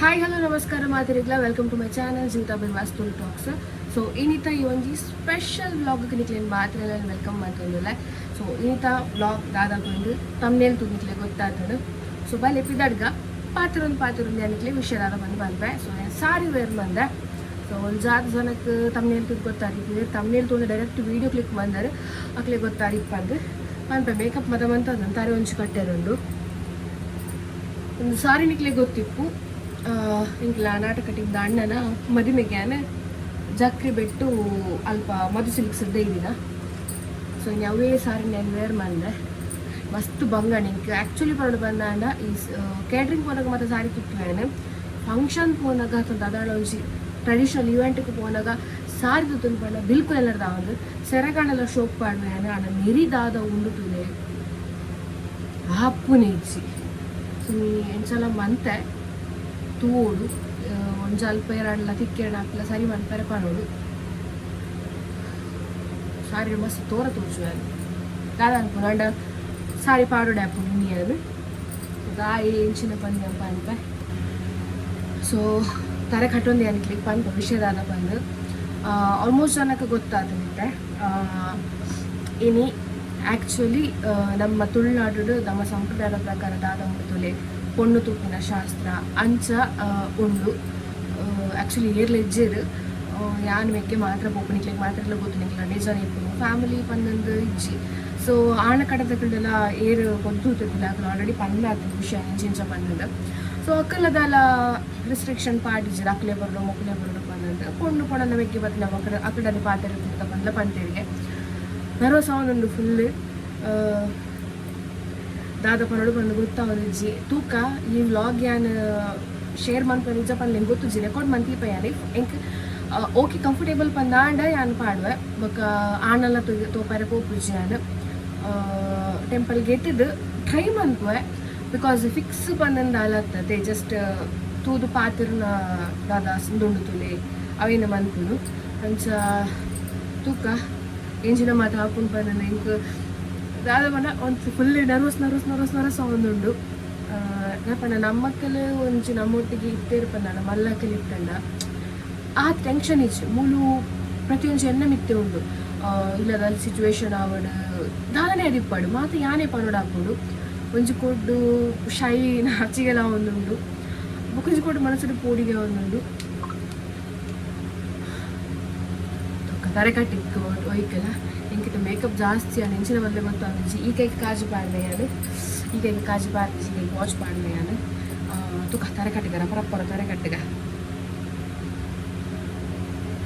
Hi, hello, ನಮಸ್ಕಾರ ಮಾತೆರೆಗ್ಲ. Welcome to my channel Jeevitha Birwas Tulu talks. So ಇನಿತ ಈ ಒಂಜಿ ಸ್ಪೆಷಲ್ ವ್ಲಾಗ್ ನಿಕ್ಲೆನ್ ಮಾತ್ರ welcome ಮಂತೊಂದುಲ್ಲೆ. ಸೊ ಇನಿತ ವ್ಲಾಗ್ ದಾದ ಬಂದು ತಮ್ನೇಲ್ ತೂದು ಗೊತ್ತಾತಂಡು. ಸೊ ಬಲೆ ಪಿದಡ್ಗ, ಪಾತ್ರೊಂದು ಪಾತ್ರೊಂದು ನಿಕ್ಲೆ ವಿಷಯ ದಾದ ಬಂದು ಪನ್ಪೆ. ಸೊ ಸಾರಿ ವೇರ್ ಮಂದೆ. ಸೊ ಒಂದು ಜಾತ ಜನಕ್ಕೆ ತಮ್ನೇಲ್ ತೂದು ಗೊತ್ತಾದಿತ್ತು. ತಮ್ನೇಲ್ ತೂದು ಡೈರೆಕ್ಟ್ ವೀಡಿಯೋ ಕ್ಲಿಕ್ ಬಂದರೆ ಅಕ್ಲೆ ಗೊತ್ತಾದಿಪ್ಪಂದು ಪನ್ಪೆ. ಮೇಕಪ್ ಮತ ಮಂತ ತಾರೆ ಒಂಚು ಕಟ್ಟೆರುಂಡು. ಒಂದು ಸಾರಿ ನಿಕ್ಲೆ ಗೊತ್ತಿಪ್ಪು, ಇಂಕ್ಲ ನಾಟಕ ಟೀಮ್ದ ಅಣ್ಣನ ಮದಿಮೆಗೆ ಜಕ್ರಿ ಬೆಟ್ಟು ಅಲ್ಪ ಮಧು ಸಿಲ್ಕ್ಸ್ ಇದ್ದಿನ. ಸೊ ಇನ್ನು ಅವೇ ಸಾರಿ ನಾನು ವೇರ್ ಮಂದೆ. ಮಸ್ತ್ ಬಂಗ ನಿಂಕ್ ಆ್ಯಕ್ಚುಲಿ ಪರಡು ಬಂದಾಂಡ ಈ ಕೇಟ್ರಿಂಗ್ ಪೋನಾಗ ಮತ್ತೆ ಸಾರಿ ತುತ್ತುವೇನೆ. ಫಂಕ್ಷನ್ ಪೋನಾಗ ಅಥವಾ ದಾದಾಳ ಒಂಜಿ ಟ್ರೆಡಿಷನಲ್ ಇವೆಂಟ್ಗೆ ಪೋನಾಗ ಸಾರಿ ತುತ್ತುನು ಪಂಡ ಬಿಲ್ಕುಲ್ ಎಲ್ಲರ್ದ ಒಂದು ಸೆರಗಂಡಲ ಶೋಕ್ ಪಾಡ್ವೇನೆ. ಆಂಡ ನೆರಿ ದಾದ ಉಂಡು ತುಲೆ ಆಪುನೆ ಇಜ್ಜಿ. ಸೊ ಎಂಚಲ ಮಂತೆ ತೂಡು, ಒಂಜಿ ಅಲ್ಪ ಎರಡ್ಲ ತಿಕ್ಕೆರಡ ಹಾಕ್ಲ ಸರಿ ಮನ್ಪೆರೆ ಪನೋಡು. ಸಾರಿ ಮಸ್ತ್ ತೋರ ತೋಜುವೆ ದಾದ ಅನ್ಪುನು ಅಂಡ ಸಾರಿ ಪಾಡೋಡೆ ಆಪುಂಡು ನೀರು ದಾಯಿ ಎಂಚಿನ ಪಂದ್ಯ ಪನ್ಪೆ. ಸೊ ತರೆ ಕಟ್ಟೊಂದು ಅನ್ಕ್ಲಿಕ್ ಪನ್ಪ ವಿಷಯ ದಾದ ಬಂದು ಆಲ್ಮೋಸ್ಟ್ ಜನಕ್ಕೆ ಗೊತ್ತಾತನಿತ್ತೆ. ಇನಿ ಆ್ಯಕ್ಚುಲಿ ನಮ್ಮ ತುಳುನಾಡು ನಮ್ಮ ಸಂಪ್ರದಾಯದ ಪ್ರಕಾರ ದಾದ ಉಂಡು ತುಲೆ, ಪೊಣ್ಣು ತೂಪಿನ ಶಾಸ್ತ್ರ ಅಂಚ ಉಂಡು. ಆ್ಯಕ್ಚುಲಿ ಏರ್ಲ ಇಜ್ಜೆರ್, ಯಾನ್ ಮೆಕ್ಕೆ ಮಾತ್ರ ಪೋಪುನಿಕ್ಲೆಗ್ ಮಾತ್ರ ಗೊತ್ತು. ನಿಕ್ಲ ಜನ ಇಪ್ಪುನು ಫ್ಯಾಮಿಲಿ ಪನ್ನೊಂದು ಇಜ್ಜಿ. ಸೊ ಆಣ ಕಡೆದಕಲ್ಲೆಲ್ಲ ಏರ್ ಗೊತ್ತೂತಿದ್ದಿಲ್ಲ. ಅಕುಲು ಆಲ್ರೆಡಿ ಪಂದಾತು ವಿಷಯ ಇಂಚ ಇಂಚ ಪನ್ನದು. ಸೊ ಅಕ್ಕಲದಾಲ ರೆಸ್ಟ್ರಿಕ್ಷನ್ ಪಾಡಿಜ್ಜೆರ್, ಅಕ್ಲೆ ಬರಡು ಮೊಕ್ಲೆ ಬರಡು ಪನ್ನದು. ಪೊಣ್ಣು ಪೊಣ್ಣನ ಮೆಕ್ಕೆ ಬತ್ತಿನ ಅಕಡೆ ಅಕಡಲ್ಲಿ ಪಾತೆರ ಪಂದ್ಲ ಪಂತೇರಿಗೆ. ನರ್ವಸ್ ಆವೊಂದುಂಡು ಫುಲ್. ದಾದ ಪನೊಡು ಪಂದ್ ಗೊತ್ತಾವೊಂದಿಜ್ಜಿ. ತೂಕ, ಈ ವ್ಲಾಗ್ ಯಾನ್ ಶೇರ್ ಮನ್ಪುನ ನಿಜ ಪನ್ಲೆ ಗೊತ್ತುಜ್ಜಿ. ರೆಕಾರ್ಡ್ ಮಂತಿಪ ಯಾನ್. ಎಂಕ್ ಓಕೆ ಕಂಫರ್ಟೇಬಲ್ ಪಂದಾಂಡ ಯಾನ್ ಪಾಡುವೆ. ಬೊಕ ಆಣಲ್ಲ ತೋಪಾರೆ ಪೋಪುಜಿ. ಯಾನ್ ಟೆಂಪಲ್ ಗೆತ್ತದು ಟ್ರೈ ಮನ್ಪುವೆ. Because fix ಪನ್ನಂದು ಅಲತ್ತದೆ, ಜಸ್ಟ್ ತೂದು ಪಾತಿರ್ನ ದಾದ ದುಂಡು ತುಲೆ ಅವೇನ ಮನ್ಪುನು. ಅಂಚ ತೂಕ ಎಂಚಿನ ಮಾತ ಹಾಪುಂಡು ಪನ್ನಂದು. ಎಂಕ್ ದಾದ ಪಂಡ ಒಂತೆ full nervous nervous nervous nervous ಆವೊಂದುಂಡು. ಪಂಡ ನಮ್ಮಕ್ಕಲು ಒಂಜಿ ನಮ್ಮೊಟ್ಟಿಗೆ ಇತ್ತೇರು ಪಂಡ ಮಲ್ಲಕ್ಕಲು ಇತ್ತಂಡ ಆ ಟೆನ್ಷನ್ ಇಜ್ಜಿ. ಮೂಲು ಪ್ರತಿಯೊಂಜಿ ಎನ್ನ ಮಿತ್ತೆ ಉಂಡು. ಇಲ್ಲದ ಸಿಚುವೇಶನ್ ಆವಡ್ ದಾದನೆ ಅದಿಪ್ಪಡು ಮಾತ ಯಾನೇ ಪನೊಡು ಆಪುಂಡು. ಒಂಜಿ ಕೊಡ್ಡು ಶೈ ನಾಚಿಗೆಲ ಒಂದುಂಡು, ಬೊಕೊಂಜಿ ಕೊಡ್ಡು ಮನಸ್ಸುಡು ಪೋಡಿಗೆ ಒಂದುಂಡು. ತರೆ ಕಟ್ಟಿಕ್ ಒಯ್ಕಲ ಎಂಕಿತ ಮೇಕಪ್ ಜಾಸ್ತಿ ಆಂಡ್ ಎಂಚಿನ ಬದಲೆ ಗೊತ್ತಾಂದಿಜ್ಜಿ. ಈ ಕೈಗೆ ಕಾಜಿ ಪಾಡ್ದೆ ಯಾನ್, ಈ ಕೈಗೆ ಕಾಜಿ ಪಾಡ್ದಿಜ್ಜಿ, ಈ ಕೈಗೆ ವಾಚ್ ಪಾಡ್ದೆ ಯಾನ್. ತುಕ ತರೆ ಕಟ್ಟಿಗ ರಪ್ಪ ತರೆ ಕಟ್ಟಿಗ.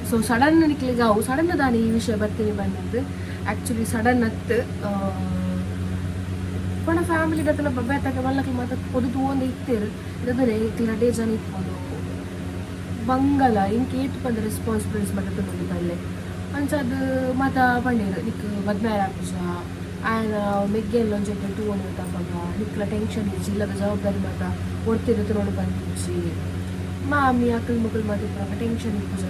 ಸೊ ಸಡನ್ ನಿಕ್ಲಿಗೆ ಅವು ಸಡನ್ ದಾನೆ ಈ ವಿಷಯ ಬರ್ತೀನಿ ಬಂದದ್ದು. ಆ್ಯಕ್ಚುಲಿ ಸಡನ್ ಅತ್ತು ಪಂಡ ಫ್ಯಾಮಿಲಿ ದತ್ತಲ ಬೇತಕ ಮಲ್ಲಕ್ಕೆ ಮಾತ ಪೊದು ತೂವೊಂದು ಇತ್ತೇರು. ಇದಾದರೆ ಇಕ್ಲ ರಡ್ಡೆ ಜನ ಇಪ್ಪೊಂದು ಬಂಗಲ ಇಂಕ್ ಏತ್ ಪಂಡ ರೆಸ್ಪಾನ್ಸಿಬಿಲಿಟೀಸ್ ಮಾತ ತಗೊಂಡು ಬಲ್ಲೆ. ಅಂಚ ಅದು ಮಾತ ಪಂಡೇರು, ನಿಕ್ ಮದ್ಮೆ ಆಪುಜ, ಆಯನ ಮೆಗ್ಗೆಲ್ಲ ಒಂಜಿ ತೂವೊಂದು ಅಪಗ ನಿಕ್ಲ ಟೆನ್ಷನ್ ಇಜ್ಜಿ, ಇಲ್ಲದ ಜವಾಬ್ದಾರಿ ಮಾತ ಒರ್ತಿರು ನೋಡು ಬಂದಿಜ್ಜಿ. ಮಾಮಿ ಅಕ್ಕಲ್ ಮಕ್ಕಳು ಮಾತ ಇಪ್ಪುನಗ ಟೆನ್ಷನ್ ಇಪ್ಪುಜ,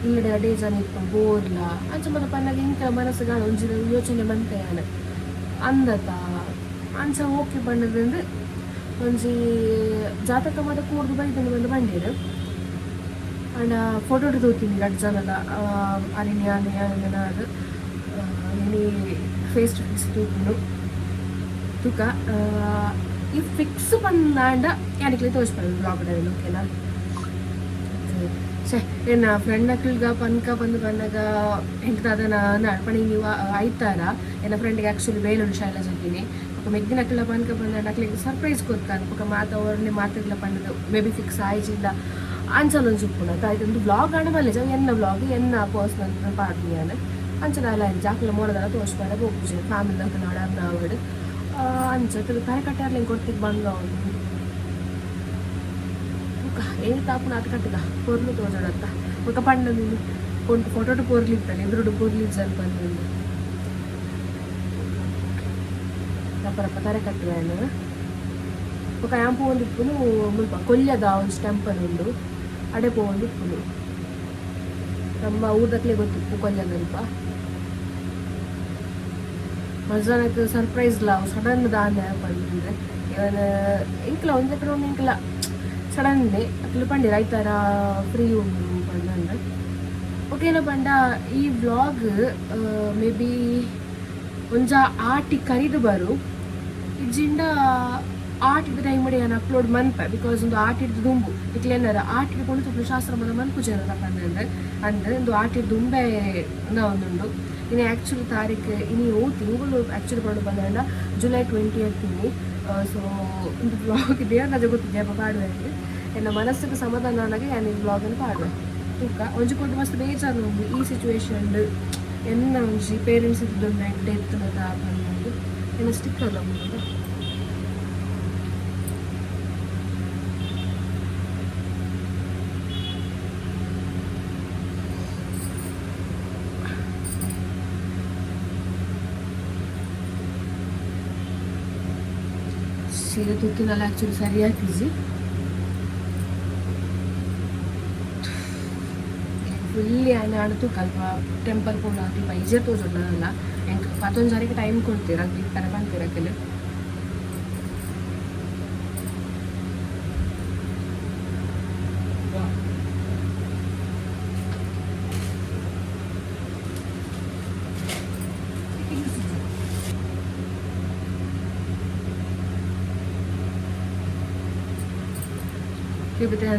ಇಲ್ಲಡೆ ಅಡೇ ಜನ ಇಪ್ಪು ಬೋರ್ಲ ಅಂಚ ಮಾತ ಪನ್ನಗ ಇಂಕ ಮನಸ್ಸುಗಾಣ ಒಂಜಿ ಯೋಚನೆ ಮಂತೆ ಯಾನ್ ಅಂದತ. ಅಂಚ ಓಕೆ ಪಂಡದಂದು ಒಂಜಿ ಜಾತಕ ಮಾತ ಕೂರ್ದು ಬೈದಂದು ಬಂದು ಬಂಡೇರು. ಆಂಡ ಫೋಟೋ ತೂತೀನಿ ರಡ್ಡ್ ಜನಲ ಅರಿನಿ ಯಾನ್ ಯಾನ್ ಅದು ಇನಿ ಫೇಸ್ ಟು ಫೇಸ್ ತೂಪುಂಡು. ತೂಕ, ಈ ಫಿಕ್ಸ್ ಪಂದಾಂಡ ಯಾನಿಕ್ಲೆ ತೋಜ್ಪೆರ್ ವ್ಲಾಗ್ ಓಕೆನಾ? ಛೇ, ಎನ್ನ ಫ್ರೆಂಡ್ ಅಕ್ಲ್ಗ ಪನ್ಕ ಬಂದು ಪನ್ನಗ ಎಂಕ್ ದಾದನ ಪಂಡ ನೀವು ಐತಾರ ಎನ್ನ ಫ್ರೆಂಡ್ಗೆ ಆ್ಯಕ್ಚುಲಿ ಬೇಲುಂಡು ಶೈಲಜಕ್ಕಿನಿ. ಬೊಕ ಮೆಗ್ದಿನ ಅಕ್ಲ ಪನ್ಕ ಬಂದಾಂಡ ಅಕ್ಲೆಗ್ ಸರ್ಪ್ರೈಸ್ ಕೊರ್ತಾನೆ. ಬೊಕ ಮಾತ ಅವ್ರನ್ನೇ ಮಾತೆರ್ಲ ಪಂಡದು ಮೇ ಬಿ ಫಿಕ್ಸ್ ಆಯ್ಜಿಂದ ಅಂಚಲ ಒಂಜಿ ಉಪ್ಪುಂಡು ಅತ್ತ. ಆಯ್ತು, ಒಂದು ವ್ಲಾಗ್ ಆಂಡ ಬಲ್ಲೆ ಎನ್ನ ವ್ಲಾಗ್ ಎನ್ನ ಪರ್ಸನಲ್ ಪಾಡ್ನಿ ಯಾನ್. ಅಂಚ ದಾಲ ಇಜ್ಜಿ, ಅಕ್ಲ ಮೋಡದಲ್ಲ ತೋಜ್ಪಾಡ ಪೋಪುಜಿ. ಫ್ಯಾಮಿಲಿ ದಕುಲು ಅರ್ನ ಆವಡ್ ಅಂಚ ತರೆ ಕಟ್ಟಾರ್ಲಿಂಗ್ ಕೊರ್ತಿಗ್ ಬಂಗ ಉಂಡು. ಏತ್ ಆಪುಂಡು ಆತ್ ಕಟ್ಟುಗ, ಪೊರ್ಲು ತೋಜೊಡತ್ತ. ಬೊಕ ಪಂಡ ನೀನು ಫೋಟೋಟು ಪೊರ್ಲು ಇತ್ತಲ್ಲ, ಎದುರುಡು ಪೊರ್ಲು ಇಜ್ಜಲ್ ಪಂದ್. ರಪ್ಪ ರಪ್ಪ ತರೆ ಕಟ್ಟುವೆ. ಬೊಕ ಯಾನ್ ಪೋವೊಂದಿಪ್ಪುನು ಮುಲ್ಪ ಕೊಲ್ಯದ ಒಂಜಿ ಟೆಂಪಲ್ ಉಂಡು, ಅಡೆ ಪೋವೊಂದಿಪ್ಪುನು. ನಮ್ಮ ಊರ್ದಕ್ಲೆ ಗೊತ್ತಿಪ್ಪು ಕೊಲ್ಯದಲ್ಪ. ಮಸ್ತ್ ಸರ್ಪ್ರೈಸ್ ಲ ಸಡನ್ ದಾನೆ ಪಂಡ್ರೆ ಇವನ್ ಇಂಕ್ಲ ಒಂಜಿ ಕಡೆ ಇಂಕ್ಲ ಸಡನ್ಲಿ ಅಕ್ಲು ಪಂಡಿರ ಐತಾರ ಫ್ರೀ ಉಂಡು ಪಂಡ. ಓಕೆನ ಪಂಡ ಈ ವ್ಲಾಗ್ ಮೇ ಬಿ ಒಂಜ ಆಟಿ ಕರಿದು ಬರು ಇಜ್ಜಿಂಡ ಆಟಿದ ಟೈಮ್ ಯಾನ್ ಅಪ್ಲೋಡ್ ಮನ್ಪೆ, because ಒಂದು ಆಟಿಡ್ದು ದುಂಬು ಇಕ್ಲೇನಾರ ಆಟಿಡ್ ಕೊಂಡು ತುಪ್ಪು ಶಾಸ್ತ್ರ ಮದ ಮನ್ಪುಜಾರ ಪಂದಂದು ಅಂದ್ ಒಂದು ಆಟಿಡ್ ದುಂಬೆ ಒಂದುಂಡು. ಇನ್ನು ಆ್ಯಕ್ಚುಲಿ ತಾರೀಕು ಇನಿ ಓ ತಿಂಗಳು ಆ್ಯಕ್ಚುಲಿ ಪಂಡು ಬಂದಂಡ ಜುಲೈ 20 ಇನಿ. ಸೊ ಒಂದು ವ್ಲಾಗ್ ದೇವ್ರ ರಜೆ ಗೊತ್ತಿದೆ ಪಾಡುವೆ ಎನ್ನ ಮನಸ್ಸಿಗೆ ಸಮಾಧಾನ ಆನಾಗ ಯಾನ್ ಈ ವ್ಲಾಗನ್ನು ಪಾಡುವೆ ತೂಕ. ಒಂಜಿ ಕೊಟ್ಟು ಮಸ್ತ್ ಬೇಜಾರು ಉಂಡು ಈ ಸಿಚುವೇಶನ್ ಎನ್ನ ಒಂಜಿ ಪೇರೆಂಟ್ಸ್ ಇದ್ದು ಡೆತ್ ಬಂದು ಎನ್ನ ಸ್ಟಿಕ್ಕರ್ ಉಂಡು. ಸೀರೆ ತುತ್ತಿನಲ್ಲ ಆ್ಯಕ್ಚುಲಿ ಸರಿಯಾಗಿ ಫುಲ್ಲಿ ಆಯ್ನ ಆಡ್ತು ಕಲ್ಪ ಟೆಂಪಲ್ ಪೋಂಡ ದೀಪ ಈಜೆ ತೋಜೊಡ್ನಲ್ಲ ಎಂಕ್ ಪತ್ತೊಂದು ಜಾರಿಗೆ ಟೈಮ್ ಕೊಡ್ತೀರ ದೀಪನ ಪನ್ಪಿರಕಲ್.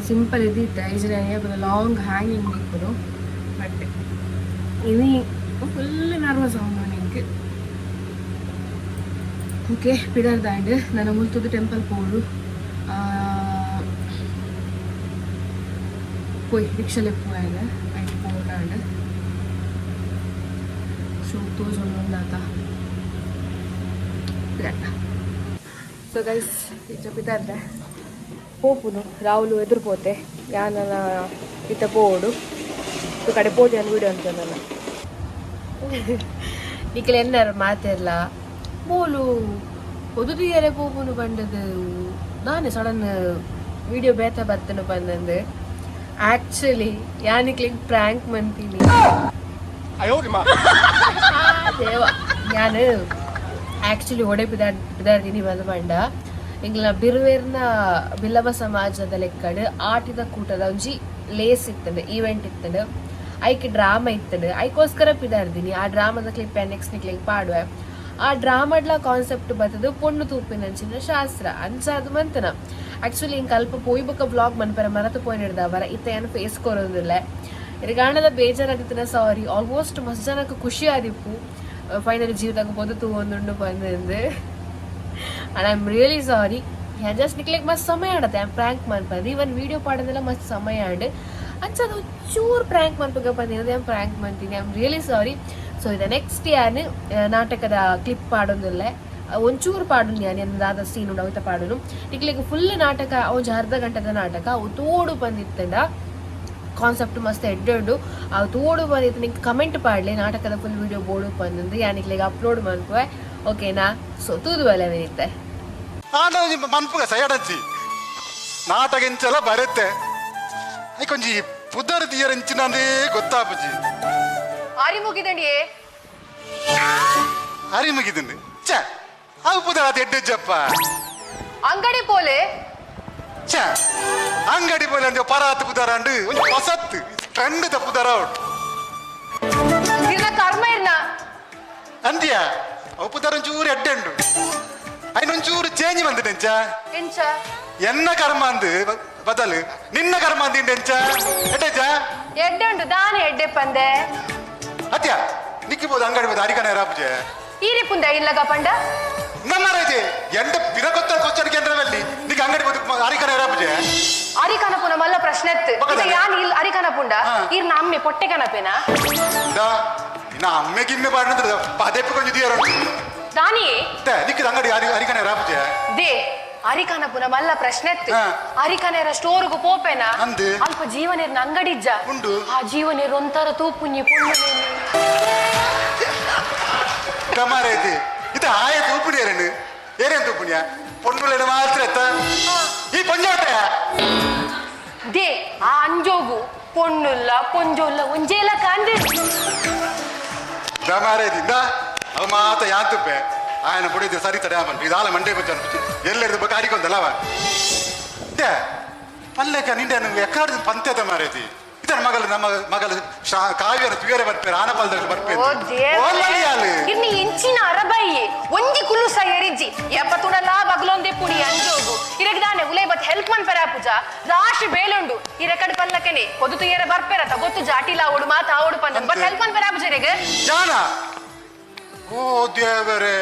ಸಿಂಪಲ್ ಇದ್ದಿತ್ತು ಐಜನೆ ಲಾಂಗ್ ಹ್ಯಾಂಗಿಂಗ್ ಇಪ್ಪುನು. ಬಟ್ ಇನಿ ಫುಲ್ ನರ್ವಸ್ ಆവുಂಡು ಎಂಕ್. ಓಕೆ, ಪಿಡರ್ದಾಂಡ್ ನನ್ನ ಮುಲ್ತುದು ಟೆಂಪಲ್ ಪೋಡು ಪೋಯ್ ರಿಕ್ಷಾ ಲೆಪ್ಪುವಾಯನ ಐಟ್ ಪೋಡಾಂಡ್ ಶೋಕ್ ತೋಜೊಂದುಂಡಾತ ಪಿಡಾಟ. ಸೊ ಗೈಸ್, ಇಚ್ಚ ಪಿದಾರ್ದೆ ಪೋಪುನು ರಾಹುಲು ಎದುರು ಪೋತೆ ಯಾನನ ಇತ್ತ ಪೋಡು ಕಡೆ ಪೋತೆ ಅನ್ ವಿಡಿಯೋ ಅಂತ ನನ್ನ ನಿಕಲ್ ಎನ್ನಾರು ಮಾತೆರ್ಲ ಬೋಲು ಒದುದಿಯರೆ ಪೋಪುನು ಬಂಡದು ನಾನೇ ಸಡನ್ ವಿಡಿಯೋ ಬೇತ ಬತ್ತನು ಬಂದಂದು. ಆಕ್ಚುಲಿ ಯಾನಿಕ್ಲಿಂಗ್ ಪ್ರ್ಯಾಂಕ್ ಮಂತೀನಿ ದೇವ. ಯಾನು ಆಕ್ಚುಲಿ ಒಡೆ ಪಿದಾರ್ದಿನಿ ಬಂದು ಬಂಡ ಎಂಗ್ಲ ಬಿರುವೇರ್ನ ಬಿಲ್ಲವ ಸಮಾಜದ ಲೆಕ್ಕಡ್ ಆಟಿದ ಕೂಟದ ಒಂಜಿ ಲೇಸ್ ಇತ್ತಂಡು, ಈವೆಂಟ್ ಇತ್ತಂಡು, ಐಕ್ ಡ್ರಾಮಾ ಇತ್ತಂಡು, ಐಕೋಸ್ಕರ ಪಿದಾರ್ದಿನಿ. ಆ ಡ್ರಾಮಾದ ಕ್ಲಿಪ್ ನೆಕ್ಸ್ಟ್ ನಿಕ್ಲಿಂಗ್ ಪಾಡುವೆ. ಆ ಡ್ರಾಮಾಡ್ಲ ಕಾನ್ಸೆಪ್ಟ್ ಬತ್ತದು ಪೊಣ್ಣು ತೂಪಿನಂಚಿನ ಶಾಸ್ತ್ರ ಅಂಚಾದ ಮಂತನ. ಆಕ್ಚುಲಿ ಹಿಂಗೆ ಅಲ್ಪ ಪೋಯ್ ಬೊಕ್ಕ ಬ್ಲಾಗ್ ಮನ್ಪರ ಮರತು ಪೋಯಿನಿಡ್ದ ವರ ಇತ್ತ ಏನು ಫೇಸ್ ಕೊರೋದಿಲ್ಲ ಇರ್ಗಾಣದ ಬೇಜಾರಾದಿತ್ತಿನ ಸಾರಿ. ಆಲ್ಮೋಸ್ಟ್ ಮಸ್ತ್ ಜನಕ್ಕೆ ಖುಷಿ ಆದಿಪ್ಪು finally ಜೀವಿತಾಗ ಪೊದು ತೂವೊಂದುಂಡು ಬಂದಿಂದು. And I am really sorry. Just ನಿಕ್ಲೆಗ್ ಮಸ್ತ್ ಸಮಯ ಆಡತ್ತೆ ಪ್ರ್ಯಾಂಕ್ ಮನ್ಪಂದು. ಇವನ್ ವೀಡಿಯೋ ಪಾಡೋದೆಲ್ಲ ಮಸ್ತ್ ಸಮಯ ಆಂಡ್ ಅಂಚ ಅದು ಚೂರು ಪ್ರ್ಯಾಂಕ್ ಮನ್ಪುಗ ಬಂದಿರೋದು ಯಾನ್ ಪ್ರ್ಯಾಂಕ್ ಮಂತೀನಿ. I am really sorry. So ಇದು ನೆಕ್ಸ್ಟ್ ಯಾನ್ ನಾಟಕದ ಕ್ಲಿಪ್ ಪಾಡೊಂದುಲ್ಲೆ, ಒಂಚೂರು ಪಾಡುನು ಯಾನ್ ಎನ್ನ ದಾದ ಸೀನ್ ಉಂಡು ಅವಿತ ಪಾಡುನು ನಿಕ್ಲೆಗ್ ಫುಲ್ ನಾಟಕ. ಒಂಜಿ ಅರ್ಧ ಗಂಟೆದ ನಾಟಕ ಅವು ತೋಡು ಬಂದಿತ್ತಂಡ ಕಾನ್ಸೆಪ್ಟ್ ಮಸ್ತ್ ಎಡ್ಡೆ ಅವು ತೋಡು ಬಂದಿತ್ತು. ನಿಂಗೆ ಕಮೆಂಟ್ ಪಾಡ್ಲೆ ನಾಟಕದ ಫುಲ್ ವೀಡಿಯೋ ಬೋಡು ಬಂದಂದು ಯಾನ್ ನಿಕ್ಲೆಗ್ ಅಪ್ಲೋಡ್ ಮನ್ಪುವೆ, ಓಕೆನಾ? ಸೊ ತೂದು ಬಲೆ ಮಿನಿತ್ತೆ. ಆಂಡ ಒಂಜಿ ಮನ್ಪುಗ ಸೈಡಂಚಿ ನಾಟಕ ಇಂಚಲ ಬರುತ್ತೆ ಐಕೊಂಜಿ ಪುದರ್ ದಿಯರ್ ಇಂಚಿನಂದೇ ಗೊತ್ತಾಪುಜಿ. ಆರಿ ಮುಗಿದಂಡಿಯೇ. ಅರಿ ಮುಗಿದಂಡು ಛ ಅವು ಪುದರ್ ಅದು ಎಡ್ಡೆಜ್ಜಪ್ಪ. ಅಂಗಡಿ ಪೋಲೆ. ಛ ಅಂಗಡಿ ಪೋಲೆ ಅಂದೆ ಪರಾತ್ ಪುದರ್ ಅಂಡು ಒಂಜಿ ಹೊಸತ್ತು ಟ್ರೆಂಡ್ ದ ಪುದರ್ ಔಟ್. ಇರ್ನ ಕರ್ಮ ಇರ್ನ. ಅಂದ್ಯಾ ಅವು ಪುದರ್ ಒಂಚೂರು ಎಡ್ಡೆ ಉಂಡು ಐನೊಂಚೂರು ಚೇಂಜ್ ಬಂದಿಟ್ಟೆಂಚ. ಎಂಚ? ಎನ್ನ ಕರ್ಮ ಅಂದು ಬದಲು ನಿನ್ನ ಕರ್ಮ ಅಂದಿಂಡೆ ಎಂಚ ಎಡ್ಡೆಜ್ಜ. ಎಡ್ಡೆ ಉಂಡು ದಾನೆ ಎಡ್ಡೆ ಪಂದೆ. ಅತ್ಯ ನಿಕ್ಕಿಬೋದು ಅಂಗಡಿ ಬೋದು ಅರಿಕನ ರಾಪುಜೆ. ಈರಿ ಪುಂದ ಇಲ್ಲಗ ಪಂಡ. ನಮ್ಮ ರೈತೆ ಎಂಡ ಪಿರಗೊತ್ತ ಕ್ವಶನ್ ಕೇಂದ್ರದಲ್ಲಿ ನಿಕ್ ಅಂಗಡಿ ಬೋದು ಅರಿಕನ ರಾಪುಜೆ. ಅರಿಕನ ಪುನ ಮಲ್ಲ ಪ್ರಶ್ನೆ ಇತ್ತು. ಬಕದ. ಯಾನ್ ಇಲ್ ಅರಿಕನ ಪುಂಡ. ಹಾ. ಈರ್ನ ಅಮ್ಮೆ ಪೊಟ್ಟೆ ಕನಪೇನಾ? ದಾ ಇನ್ನ ಅಮ್ಮೆ ಗಿಮ್ಮೆ ಪಾಡಿದ್ರೆ ಪದೆಪ್ಪು ಕೊಂಚ ದಿಯರ. ದಾನಿ. ನಿಕ್ಕಿದ ಅಂಗಡಿ ಅರಿ ಅರಿಕನ ರಾಪುಜೆ. They ಅರಿಕನ ಪುನ ಮಲ್ಲ ಪ್ರಶ್ನೆ ಇತ್ತು. ಹಾ. ಅರಿಕನೇರ ಸ್ಟೋರ್ಗು ಪೋಪೇನಾ? ಅಂದ್. ಅಲ್ಪ ಜೀವನೇರ್ನ ಅಂಗಡಿ ಇಜ್ಜ ಉಂಡು. ಆ ಜೀವನೇರ್ ಒಂಥರ ತೂಪುಂಜಿ ಪುಣ್ಣು. ಕಮಾರೈತಿ ಇದು ಆಯ ತೂಪುಣಿಯರನ್ನು ಏನೇನು ತೂಪುಣಿಯ ಪೊಣ್ಣುಲೇನು ಮಾತ್ರ ಎತ್ತ ಈ ಪೊಂಜೋಟೆ. They ಆ ಅಂಜೋಗು ಪೊಣ್ಣುಲ್ಲ ಪೊಂಜೋಲ್ಲ ಒಂಜೇಲ ಕಾಂದೆ. ದಮಾರೈತಿ ಇಂದ ಅವ ಮಾತ ಯಾನ್ ತುಪ್ಪೆ ಆಯನ ಬುಡಿದ ಸರಿ ತಡೆ ಆಮನ್ ಇದಾಲ ಮಂಡೆ ಬಚ್ಚ ಅನ್ಪಿಚ್ಚಿ ಎಲ್ಲೆರ್ದು ಬಕ್ಕ ಅರಿಕೊಂದಲ್ಲ ಅವ they ಪಲ್ಲೆಕ ನಿಂಡೆ ಎಕ್ಕಾಡ್ದು ಪಂತೆದ ಮಾರೇತಿ ಇದರ ಮಗಲು ನಮ್ಮ ಮಗಲು ಕಾವ್ಯರ ತುಯರೆ ಬರ್ಪೇರು ಆನಪಾಲ್ದ ಬರ್ಪೇರು. ಓ ದೇವ್ರೆ, ಇರ್ನಿ ಇಂಚಿನ ಅರಬಾಯಿ ಒಂಜಿ ಕುಲ್ಲು ಸೈಯರಿಜ್ಜಿ ಎಪ್ಪತ್ತುಡಲ ಬಗ್ಲೊಂದೆ ಪುಡಿ ಅಂಜೋಗು ಇರಗ್ ದಾನೆ ಉಲೈ ಬತ್ ಹೆಲ್ಪ್ ಮನ್ ಪೆರ ಪೂಜಾ ರಾಶಿ ಬೇಲುಂಡು ಈ ರೆಕಡ್ ಪಲ್ಲಕನೆ ಕೊದು ತುಯರೆ ಬರ್ಪೇರತ ಗೊತ್ತು ಜಾಟಿಲ ಓಡು ಮಾತ ಆವಡು ಪಂದ ಬಟ್ ಹೆಲ್ಪ್ ಮನ್ ಪೆರ ಪೂಜಾ ಇರೆಗ್. ಜಾನ ಓ ದೇವರೇ,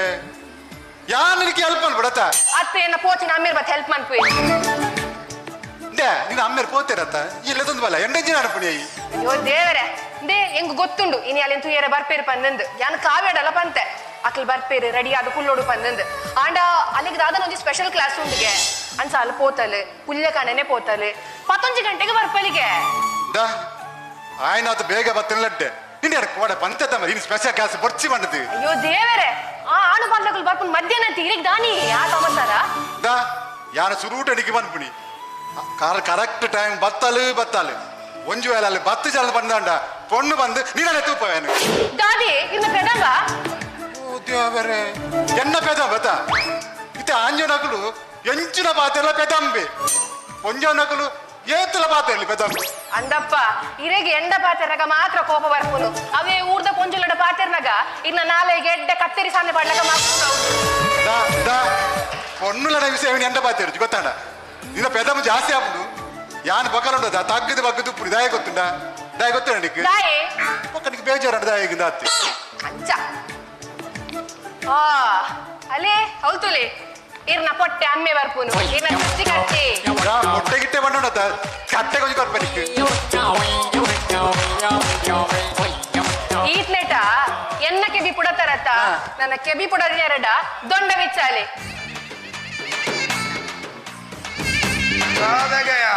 ಯಾನಿಗೆ ಹೆಲ್ಪ್ ಅನ್ಬಿಡತ್ತ? ಅತ್ತೆ ಎನ್ನ ಪೋಚಿನ ಅಮ್ಮೇರ್ ಬತ್ ಹೆಲ್ಪ್ ಮನ್ಪುವೆ. ದೇ ನೀನು ಅಮ್ಮೇರು ಪೋತೇರತ್ತ ಇಲ್ಲದೊಂದು ಬಲ್ಲ ಎಂಡಂಜಿನ ಅನ್ಪುಣಿ. ಅಯ್ಯೋ ದೇವರೇ, they ಎಂಗ್ ಗೊತ್ತುಂಡು ಇನಿ ಅಲ್ಲಿನ ತುಯರೆ ಬರ್ಪೇರು ಪಂದಂದು. ಯಾನ್ ಕಾವ್ಯಡಲ ಪಂತೆ ಅಕ್ಲ್ ಬರ್ಪೇರು ರೆಡಿ ಆದ ಕುಲ್ಲೋಡು ಪಂದಂದು. ಆಂಡ ಅಲ್ಲಿಗೆ ದಾದನ ಒಂಜಿ ಸ್ಪೆಷಲ್ ಕ್ಲಾಸ್ ಉಂಡುಗೆ ಅನ್ಸ ಅಲ್ಲಿ ಪೋತಲು ಪುಲ್ಯ ಕಾಣನೆ ಪೋತಲು 11 ಗಂಟೆಗೆ ಬರ್ಪಲಿಗೆ. ದಾ ಆಯ್ನಾತ ಬೇಗ ಬತ್ತಿನ ಲಡ್ಡೆ ನಿನ್ನ ಯಾರು ಕೋಡ ಪಂತೆ ತಮ್ಮ ನೀನು ಸ್ಪೆಷಲ್ ಕ್ಲಾಸ್ ಬೊರ್ಚಿ ಬಂದದ್ದು. ಅಯ್ಯೋ ದೇವರೇ, ಆ ಆಣು ಬಾಂಧಗಳು ಬರ್ಪುನ್ ಮಧ್ಯಾಹ್ನ ತೀರಿಗ್ ದಾನಿ ಆ ಸಮಾಚಾರ. ದಾ ಯಾನ ಸುರೂಟ ಅಡಿಗೆ ಬಂದ್ಪುಣಿ ಕರೆಕ್ಟ್ ಟೈಮ್ ಬತ್ತಾಲು ಬತ್ತಾಲು ಒಂಜು ವೇಳೆ ಅಲ್ಲಿ ಬತ್ತು ಜನ ಬಂದಾಂಡ ಪೊಣ್ಣು ಬಂದು ನೀನೇ ತೂಪವೇನು. ದಾದಿ ಇರ್ನ ಪೆದವ. ಓ ದೇವರೇ, ಎನ್ನ ಪೆದ ಬತ್ತ ಇತ್ತೆ ಆಂಜನಕುಲು ಎಂಚಿನ ಪಾತೆಲ್ಲ ಪೆದಂಬೆ ಒಂಜನಕುಲು ಏತಲ ಪಾತೆಲ್ಲಿ ಪೆದಂಬೆ. ಅಂದಪ್ಪ, ಇರೆಗೆ ಎಂಡ ಪಾತೆರ್ನಗ ಮಾತ್ರ ಕೋಪ ಬರ್ಪುನು. ಅವೇ ಊರ್ದ ಪೊಂಜುಲಡ ಪಾತೆರ್ನಗ ಇರ್ನ ನಾಲೆ ಗೆಡ್ಡೆ ಕತ್ತೆರಿ ಸಾನೆ ಪಾಡ್ಲಕ ಮಾತ್ರ. ದಾ ದಾ ಪೊಣ್ಣುಲಡ ವಿಷಯ ಎಂಡ ಪಾತೆರು ಗೊತ್ತಾಂಡ ನಿನ್ನ ಪೆದಮ ಜಾಸ್ತಿ ಆಪುಂಡು. ಯಾನ್ ಬಕಲುಂಡ ತಗ್ಗದು ಬಗ್ಗದು ಉಪ್ಪುಡು ದಾಯ ಗೊತ್ತುಂಡ ದಾಯ ಗೊತ್ತುಂಡ ನಿಕ್? ದಾಯೆ? ಪಕ್ಕ ನಿಕ್ ಬೇಜಾರಂಡ ದಾಯ ಅತ್ತಿ. ಅಂಚ ಆ ಅಲೇ ಹೌದುಲೆ ಇರ್ನ ಪೊಟ್ಟೆ ಅಮ್ಮೆ ಬರ್ಪುನು ಇರ್ನ ಕುಸ್ತಿ ಕಟ್ಟಿ. ದಾ ಮೊಟ್ಟೆ ಗಿಟ್ಟೆ ಬಂಡುಂಡ ಕಟ್ಟೆ ಕೊಂಚ ಕೊರ್ಪ ನಿಕ್. ಈತ್ನೆಟ ಎನ್ನ ಕೆಬಿ ಪುಡತರತ್ತ? ನನ್ನ ಕೆಬಿ ಪುಡದಿನರಡ ದೊಂಡ ಬಿಚ್ಚಾಲೆ. ದಾದಗೆಯ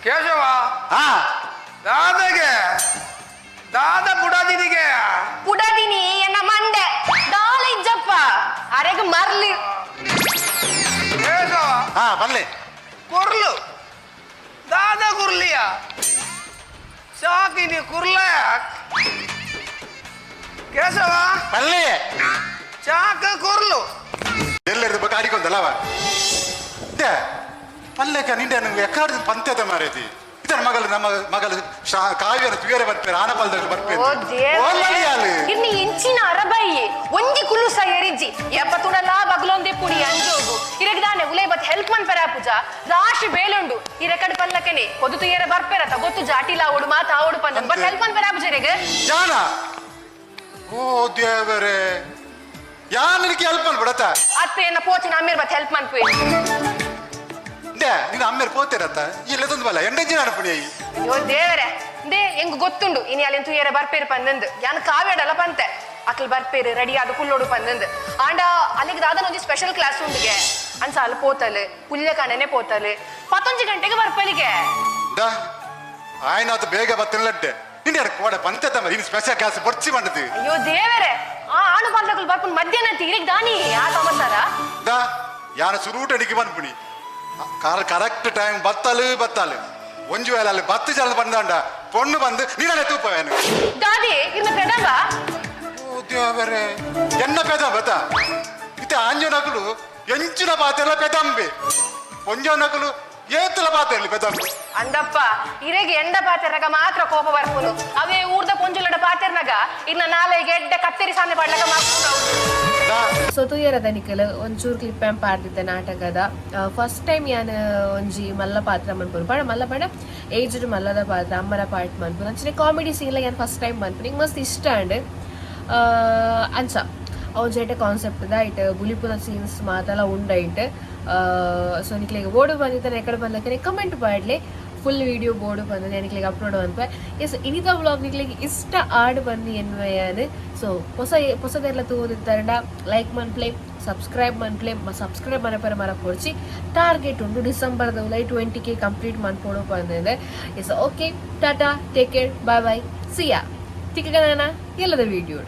ಕೇಶವ. ಹಾ. ದಾದಗೆ ದಾದ ಬುಡದಿನಿಗೆ. ಪುಡದಿನಿ ಎನ್ನ ಮಂಡೆ ದಾಲ ಇಜ್ಜಪ್ಪ ಅರೆಗ್ ಮರ್ಲಿ. ಕೇಶವ. ಹಾ ಬಲ್ಲೆ. ಕುರ್ಲು ದಾದ ಕುರ್ಲಿಯ ಸಾಕಿನಿ ಕುರ್ಲ ಕೇಶವ. ಬಲ್ಲೆ. ಚಾಕ ಕುರ್ಲು. ಎಲ್ಲೆರ್ದು ಬಕ್ಕ ಅಡಿಕೊಂದಲ್ಲವ they ಪಲ್ಲೆಕ ನಿಂಡೆ ಎಕ್ಕಾಡ್ದು ಪಂತೆದ ಮಾರೇತಿ ಇದರ ಮಗಲು ನಮ್ಮ ಮಗಲು ಕಾವ್ಯರ ತುಯರೆ ಬರ್ಪೇರು ಆನಪಾಲ್ದ ಬರ್ಪೇರು. ಓ ದೇವ್ರೆ, ಇರ್ನಿ ಇಂಚಿನ ಅರಬಾಯಿ ಒಂಜಿ ಕುಲ್ಲು ಸೈಯರಿಜ್ಜಿ ಎಪ್ಪತ್ತುಡಲ ಬಗ್ಲೊಂದೆ ಪುಡಿ ಅಂಜೋಗು ಇರಗ್ ದಾನೆ ಉಲೈ ಬತ್ ಹೆಲ್ಪ್ ಮನ್ ಪೆರ ಪೂಜಾ ರಾಶಿ ಬೇಲುಂಡು ಈ ರೆಕಡ್ ಪಲ್ಲಕನೆ ಕೊದು ತುಯರೆ ಬರ್ಪೇರತ ಗೊತ್ತು ಜಾಟಿಲ ಓಡು ಮಾತ ಆವಡು ಪಂದ ಬಟ್ ಹೆಲ್ಪ್ ಮನ್ ಪೆರ ಪೂಜಾ ಇರೆಗ್. ಜಾನ ಓ ದೇವರೇ, ಯಾನಿಗೆ ಹೆಲ್ಪ್ ಅನ್ಬಿಡತ್ತ? ಅತ್ತೆ ಎನ್ನ ಪೋಚಿನ ಅಮ್ಮೇರ್ ಬತ್ ಹೆಲ್ಪ್ ಮನ್ಪುವೆ. ದೇ ನೀನು ಅಮ್ಮೇರು ಪೋತೇರತ್ತ ಇಲ್ಲದೊಂದು ಬಲ್ಲ ಎಂಡಂಜಿನ ಅನ್ಪುಣಿ. ಅಯ್ಯೋ ದೇವರೇ, they ಎಂಗ್ ಗೊತ್ತುಂಡು ಇನಿ ಅಲ್ಲಿನ ತುಯರೆ ಬರ್ಪೇರು ಪಂದಂದು. ಯಾನ್ ಕಾವ್ಯಡಲ ಪಂತೆ ಅಕ್ಲ್ ಬರ್ಪೇರು ರೆಡಿ ಆದ ಕುಲ್ಲೋಡು ಪಂದಂದು. ಆಂಡ ಅಲ್ಲಿಗೆ ದಾದನ ಒಂಜಿ ಸ್ಪೆಷಲ್ ಕ್ಲಾಸ್ ಉಂಡುಗೆ ಅನ್ಸ ಅಲ್ಲಿ ಪೋತಲು ಪುಲ್ಯ ಕಾಣನೆ ಪೋತಲು 11 ಗಂಟೆಗೆ ಬರ್ಪಲಿಗೆ. ದಾ ಆಯ್ನಾತ ಬೇಗ ಬತ್ತಿನ ಲಡ್ಡೆ ನಿನ್ನ ಯಾರು ಕೋಡ ಪಂತೆ ತಮ್ಮ ನೀನು ಸ್ಪೆಷಲ್ ಕ್ಲಾಸ್ ಬೊರ್ಚಿ ಬಂದದ್ದು. ಅಯ್ಯೋ ದೇವರೇ, ಆ ಆಣು ಬಾಂಧಗಳು ಬರ್ಪುನ್ ಮಧ್ಯಾಹ್ನ ತೀರಿಗ್ ದಾನಿ ಆ ಸಮಾಚಾರ. ದಾ ಯಾನ ಸುರೂಟ ಅಡಿಗೆ ಬಂದ್ಪುಣಿ ಕರೆಕ್ಟ್ ಟೈಮ್ ಬತ್ತಾಲು ಬತ್ತಾಲು ಒಂಜು ವೇಳೆ ಅಲ್ಲಿ ಬತ್ತು ಜನ ಬಂದಾಂಡ ಪೊಣ್ಣು ಬಂದು ನೀನೇ ತೂಪವೇನು. ದಾದಿ ಇರ್ನ ಪೆದವ. ಓ ದೇವರೇ, ಎನ್ನ ಪೆದ ಬತ್ತ ಇತ್ತೆ ಆಂಜನಕುಲು ಎಂಚಿನ ಪಾತೆಲ್ಲ ಪೆದಂಬೆ ಒಂಜನಕುಲು ಏತಲ ಪಾತೆಲ್ಲಿ ಪೆದಂಬೆ. ಅಂದಪ್ಪ, ಇರೆಗೆ ಎಂಡ ಪಾತೆರ್ನಗ ಮಾತ್ರ ಕೋಪ ಬರ್ಪುನು. ಅವೇ ಊರ್ದ ಪೊಂಜುಲಡ ಪಾತೆರ್ನಗ ಇರ್ನ ನಾಲೆ ಗೆಡ್ಡೆ ಕತ್ತೆರಿ ಸಾನೆ ಪಾಡ್ಲಕ ಮಾತ್ರ. ದಾ ಸೊ ತೂಯರದ ನಿಕಲ್ ಒಂಚೂರು ಕ್ಲಿಪ್ ಆ್ಯಂಪ್ ಪಾಡ್ದಿತ್ತೆ ನಾಟಕದ. ಫಸ್ಟ್ ಟೈಮ್ ಯಾನ್ ಒಂಜಿ ಮಲ್ಲ ಪಾತ್ರ ಮನ್ಪುನು ಪಂಡ ಮಲ್ಲ ಪಂಡ ಏಜ್ಡ್ ಮಲ್ಲದ ಪಾತ್ರ ಅಮ್ಮನ ಪಾರ್ಟ್ ಮನ್ಪುನು. ಅಂಚನೆ ಕಾಮಿಡಿ ಸೀನ್ ಯಾನ್ ಫಸ್ಟ್ ಟೈಮ್ ಮನ್ಪುನು. ಇಂಕ್ ಮಸ್ತ್ ಇಷ್ಟ ಅಂಡ್ ಅಂಚ ಒಂಜಿ ಎಡ್ಡೆ ಕಾನ್ಸೆಪ್ಟ್ ದ ಐಟ್ ಬುಲಿಪುನ ಸೀನ್ಸ್ ಮಾತೆಲ್ಲ ಉಂಡೈಟ್. ಸೊ ನಿಕ್ಲೆಗ್ ಬೋಡು ಬಂದಿತ್ತನ ಎಕಡೆ ಬಂದಕ್ಕೆ ಕಮೆಂಟ್ ಪಾಡ್ಲೆ. ಫುಲ್ ವಿಡಿಯೋ ಬೋರ್ಡು ಬಂದು ನಿಕ್ಲೆಗ್ ಅಪ್ಲೋಡ್ ಮನ್ಪೆ. ಎಸ್, ಇನಿತ ವ್ಲಾಗ್ ನಿಕ್ಲೆಗ್ ಇಷ್ಟ ಆಡ್ ಬಂದು ಎನ್ವಯಾನ್. ಸೊ ಹೊಸ ಹೊಸದೆಲ್ಲ ತೂದಿತ್ತಾರಂಡ ಲೈಕ್ ಮನ್ಪ್ಲೆ, ಸಬ್ಸ್ಕ್ರೈಬ್ ಮನ್ಪ್ಲೆ. ಸಬ್ಸ್ಕ್ರೈಬ್ ಮನಪರ ಮರ ಪೊರ್ಚಿ. ಟಾರ್ಗೆಟ್ ಉಂಡು ಡಿಸೆಂಬರ್ ಲೈ 20K complete ಮನ್ಪೋಡು ಬಂದಿದೆ. Yes, okay, tata, take care, bye bye, see ya. ತಿಕ್ಕನ ಎಲ್ಲದ ವಿಡಿಯೋ.